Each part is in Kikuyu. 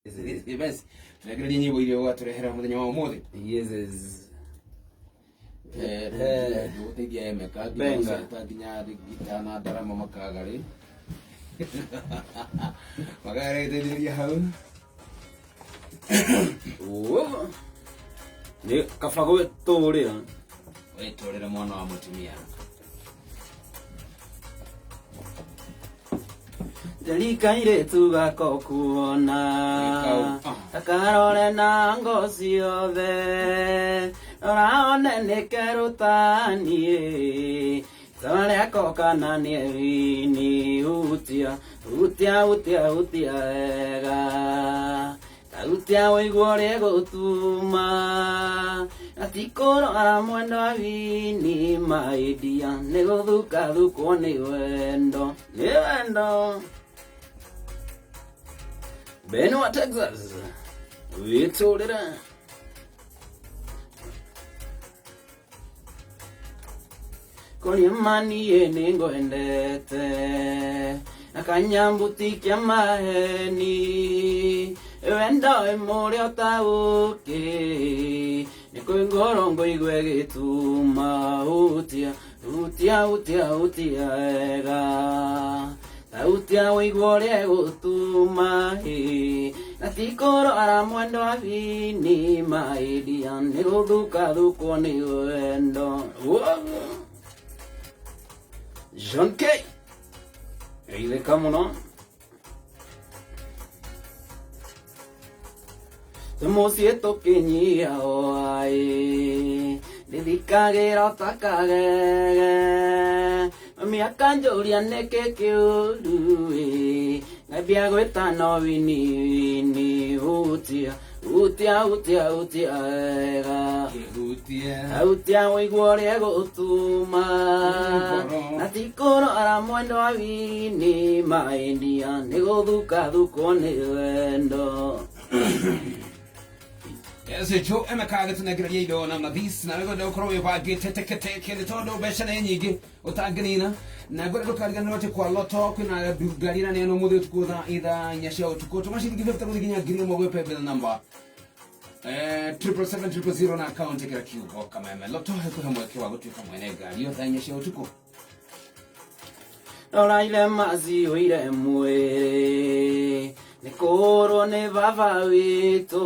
Yes. Turekererie nyimbo iria ũgatũrehera mũthenya wa ũmũthĩ. Yes. Ndũgũteithia Emeka nginya Benga. gũceta nginya gita na ndarama makagarĩ. Makagarĩ gĩteithĩrĩria hau. Uo. Nĩ kaba gwĩtũrĩra. Wĩtũrĩre mwana wa mũtumia. Njarikairĩtu gako kuona gakarore na ngo ciothe rora one nĩ kerũtaniĩ torĩa kana nĩ wini hutia hutia hutia hutia wega Kautia ũigua ũrĩa gũtuma na ti kũrora mwendwa wini maidia nĩ gũthuka thukwo nĩ wendo nĩ wendo. Ben wa Texas wĩtũrĩre. Koria maniĩ nĩ ngwendete na kanyambuti kĩa maheni wendo wĩ mũrĩa ũtaũkĩ nĩ kwĩ ngoro ngũigue gĩtuma hutia hutia hutia hutia wega Tautia ũigua ũrĩa ĩgũtuma ĩ na ti kũrwara mwendwa bini maidia nĩ gũthuka thukwo nĩ wendo. Whoa. John K. Geithĩka mũno. Mũciĩ tũkĩnyia hwaĩ ndĩthikagĩra ta kagege mami akanjũria nĩkĩ kĩũru ĩ ngambia gwĩta no wini wini hutia hutia hutia hutia wega. Kĩhutie. Hutia ũigua ũrĩa gũtuma na ti kũrora mwendwa wini maindia nĩ gũthuka thukwo nĩ wendo. Yes, Joe Emeka agĩtũnengereria indo na mathis na wĩkwenda gũkorwo wĩbangĩte teketeke nĩ tondũ mbeca nĩ nyingĩ ũtangĩnina na ngwenda ndũkariganĩrwo atĩ kwa loto kwĩna ngari na neno mũthĩ ũtukũ thaa 4 cia ũtukũ tũma ciringi 50 gũthiĩ nginya 1000 gwĩ paybill number 777 000 na akaunti ĩkĩra kiugo kameme loto ĩkũhe mweke wa gũtuĩka mwene ngari ĩyo thaa 4 cia ũtukũ. Rora irema ciũire mwĩrĩ nĩ kũũrwo nĩ baba witũ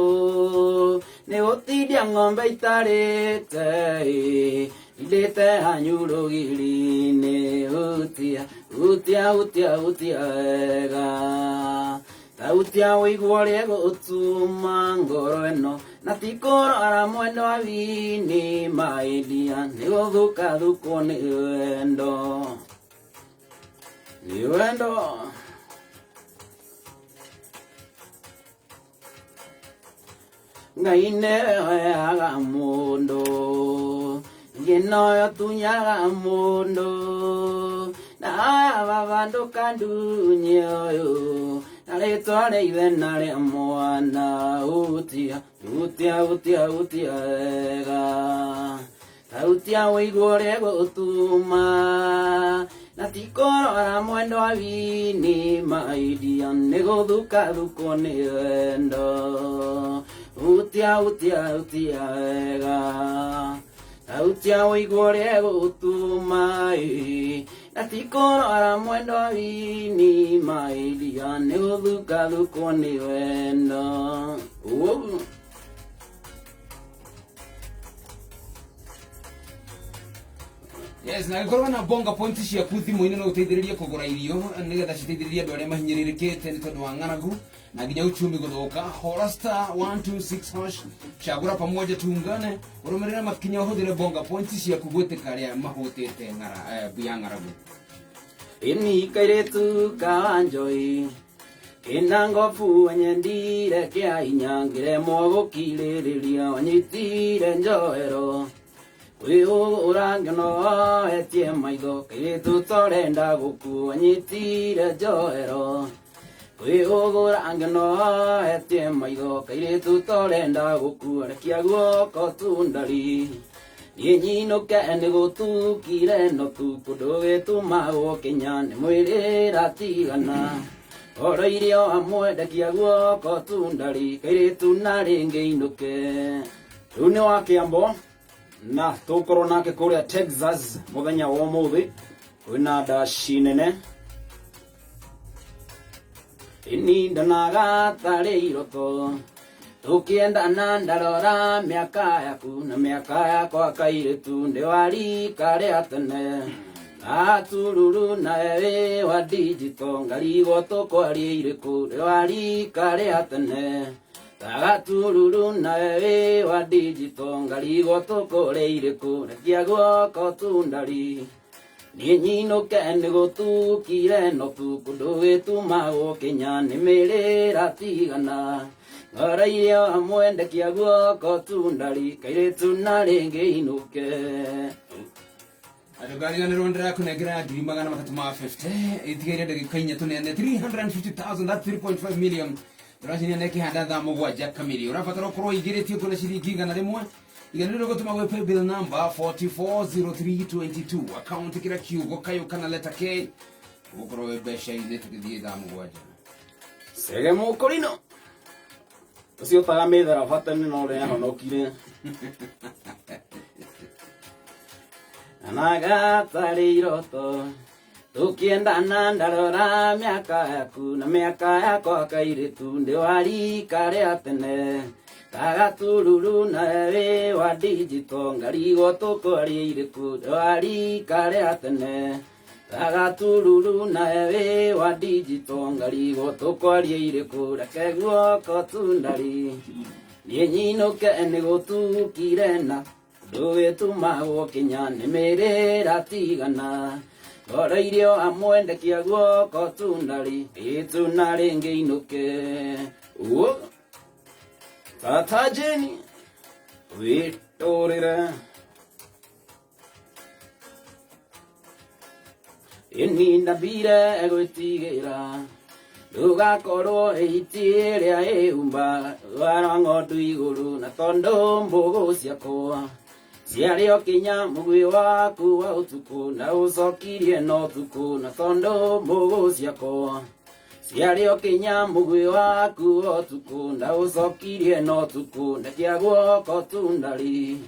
nĩ gũtindia ng'ombe itarĩte ĩ indĩte hanyu rũgiri-inĩ hutia hutia hutia hutia wega Tautia ũigua ũrĩa gũtuma ngoro ĩno na ti kũrora mwendwa wini maidia nĩ gũthuka thukwo nĩ wendo nĩ wendo. Ngai nĩwe mũndũ ngĩ noyo tunyaga mũndũ na aya baba ndũkandunye ũyũ na rĩtwa rĩa ithe na rĩa mwana hutia hutia hutia hutia wega Tautia ũigua ũrĩa gũtuma na ti kũrora mwendwa wini maidia nĩ gũthuka thukwo nĩ wendo hutia hutia hutia wega Tautia ũigua ũrĩa gũtuma ĩ na ti kũrora mwendwa wini maidia nĩ gũthuka thukwo nĩ wendo. Ũguo. Yes, na gĩkorwo na bonga point ciaku thimũ-inĩ no ũteithĩrĩrie kũgũra irio nĩgetha citeithĩrĩrie andũ arĩa mahinyĩrĩrĩkĩte nĩ tondũ wa ng'aragu na nginya uchumi gũthũka. Hũra star 126 hash, chagũra pamoja tuungane, ũrũmĩrĩre makinya ũhũthĩre bonga point ciaku gwĩtĩka arĩa mahũtĩte ng'ara ya ng'aragu. Ĩni kairĩtu ka njoi kĩna ngobu wanyendire kĩa hinya ngĩremwo gũkirĩrĩria wanyitire njohero kwĩhũra ngĩno etie maitho kairĩtu torenda gũkua wanyitire njohero kwĩhũgũra ngĩno etie maitho kairĩtu torenda gũkua rekia guoko tundari niĩ nyinũke nĩ gũtukire no tukũ ndũgĩtũmagwo kinya nĩ mwĩrĩ ratigana Oro irio amwe ndekia guoko tu ndari kairitu na ringi inuke. Riu ni wa Kiambo na tukorwo nake kuria Texas muthenya wa umuthi wina ndaci nene. Ini ndonaga tarĩ iroto tukiendana ndarora miaka yaku na miaka yakwa kairitu ndi wa rika rĩa tene atururu na ewe wa digital ngarigwo tũkwaria irĩkũ ndĩ wa rika rĩa tene tagatururu na ewe wa digital ngarigwo tũkũrĩa irĩkũ rekia guoko tu ndari niĩ nyinũke nĩ gũtukire no tukũ ndũgĩtumagwo kinya nĩ mĩrĩra tigana ngoro irio amwe ndekia guoko tu ndari kairĩtu na rĩngĩ inũke. Andå ndĩrakũnengera 350,000 itigaire ndagĩka inya tũneane 350,000, that 3.5 million tũracinia nekĩhanda thaa 7 kamiri. Ũrabatara ũkorwo ũingĩrĩtio kuona ciringi 100, 100 gũtũma gwĩ paybill number 440322, account kĩra kiugo kayũ kana letter K, ũgũkorwo wĩ mbeca-inĩ tũgĩthiĩ thaa 7. Cege mũkũrino ũcio taga mĩtharaba tene no ũrĩa ahonokire nagatarĩ iroto tukiendana ndarora miaka yaku na miaka yakwa kairitu ndi wa rika rĩa tene tagatururu na ewe wa digital ngarigwo tũkwaria irĩkũ ndĩ wa rika rĩa tene tagatururu na ewe wa digital ngarigwo tũkwaria irĩkũ reke guoko tu ndari niĩ nyinũke nĩ gũtukire na ndũgĩtumagwo kinya nĩ mĩrĩra tigana ngoro irio amwe ndekia guoko tu ndari itu na rĩngĩ inũke. Uo tata Jeni wĩtũrĩre ĩni ndambire gwĩtigĩra ndũgakorwo ĩhiti ĩrĩa ĩhumba rwara ng'ondu igũrũ na tondũ mbũgũ ciakwa ciarĩ o kinya mũguĩ waku wa ũtukũ na ũcokirie na ũtukũ na tondũ mbũgũ ciakwa ciarĩ o kinya mũguĩ waku wa ũtukũ na ũcokirie na ũtukũ ndekia guoko tu ndari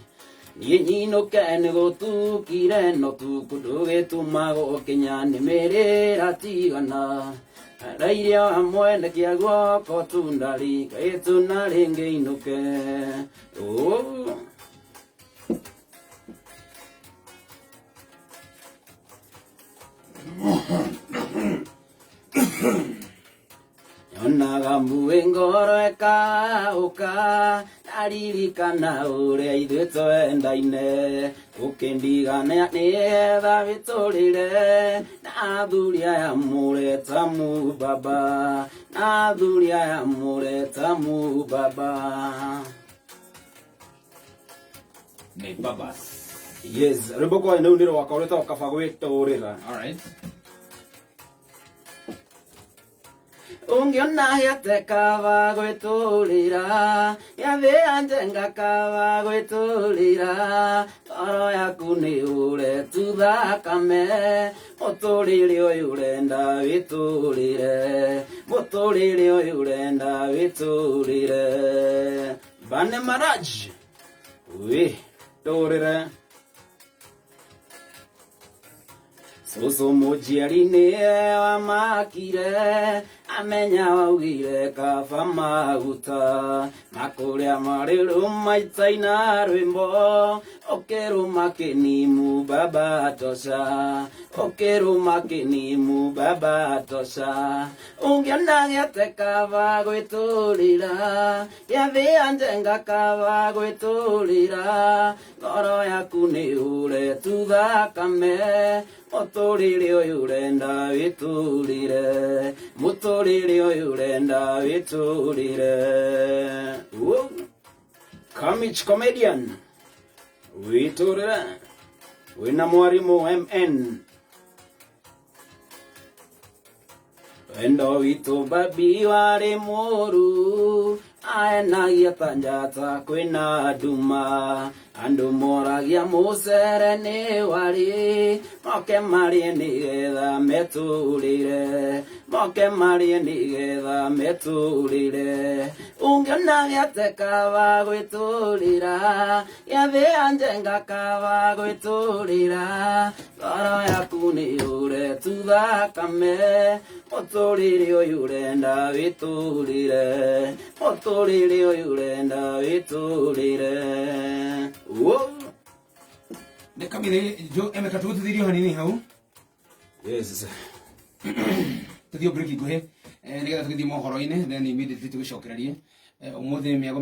niĩ nyinũke nĩ gũtukire na ũtukũ ndũgĩtumagwo kinya nĩ mĩrĩra tigana rairio amwe ndekia guoko tu ndari kaĩtu na rĩngĩ inũke. Ũũ. Nyonaga mbuĩ ngoro ĩkaũka ndaririkana ũrĩa ithuĩ twendaine ũkĩndigana nĩgetha wĩtũrĩre na athuri aya mũreta mubaba na athuri aya mũreta mubaba. Nĩ babas. Yes, rwĩmbo kwa rĩu nĩ rwakwa rwĩtagwo kaba gwĩtũrĩra. All right. Ũngĩona hĩate kaba gwĩtũrĩra gĩathĩa njenga kaba gwĩtũrĩra ngoro yaku nĩ ũre tu thakame mũtũrĩre ũyũ ũrenda wĩtũrĩre mũtũrĩre ũyũ ũrenda wĩtũrĩre. Bane Maraj wĩtũrĩre. Cũcũ mũnjiari nĩwe wamakire amenya waugire kaba maguta makũrĩa marĩ rũmaitaina rwĩmbo ũkĩrũma kĩnimu baba tosha ũkĩrũma kĩnimu baba tosha ũngĩona gĩate kaba gwĩtũrĩra gĩathĩa njenga kaba gwĩtũrĩra ngoro yaku nĩ ũre tu thakame mũtũrĩre ũyũ ũrenda wĩtũrĩre mũtũrĩre ũyũ ũrenda wĩtũrĩre. Kamich comedian wĩtũrĩre wĩna mwarimũ MN wendo witũ babi warĩ mũru aenagia ta njata kwĩna nduma andũ moragia mũcere nĩ warĩ moke marĩe nĩgetha metũrĩre Moke marĩe nĩgetha metũrĩre. Ũngĩona gĩate kaba gwĩtũrĩra, gĩathĩa njenga kaba gwĩtũrĩra. Ngoro yaku nĩ yũre tu thakame, mũtũrĩre ũyũ ũrenda wĩtũrĩre, mũtũrĩre ũyũ ũrenda wĩtũrĩre. Whoa. Nĩ kamire jo emeka tũgũtithĩrio hanini hau. Yes. Tũthiĩ break nguhĩ, nĩgetha tũgĩthiĩ mohoro-inĩ, then immediately tũgĩcokererie. Ũmũthĩ mĩago.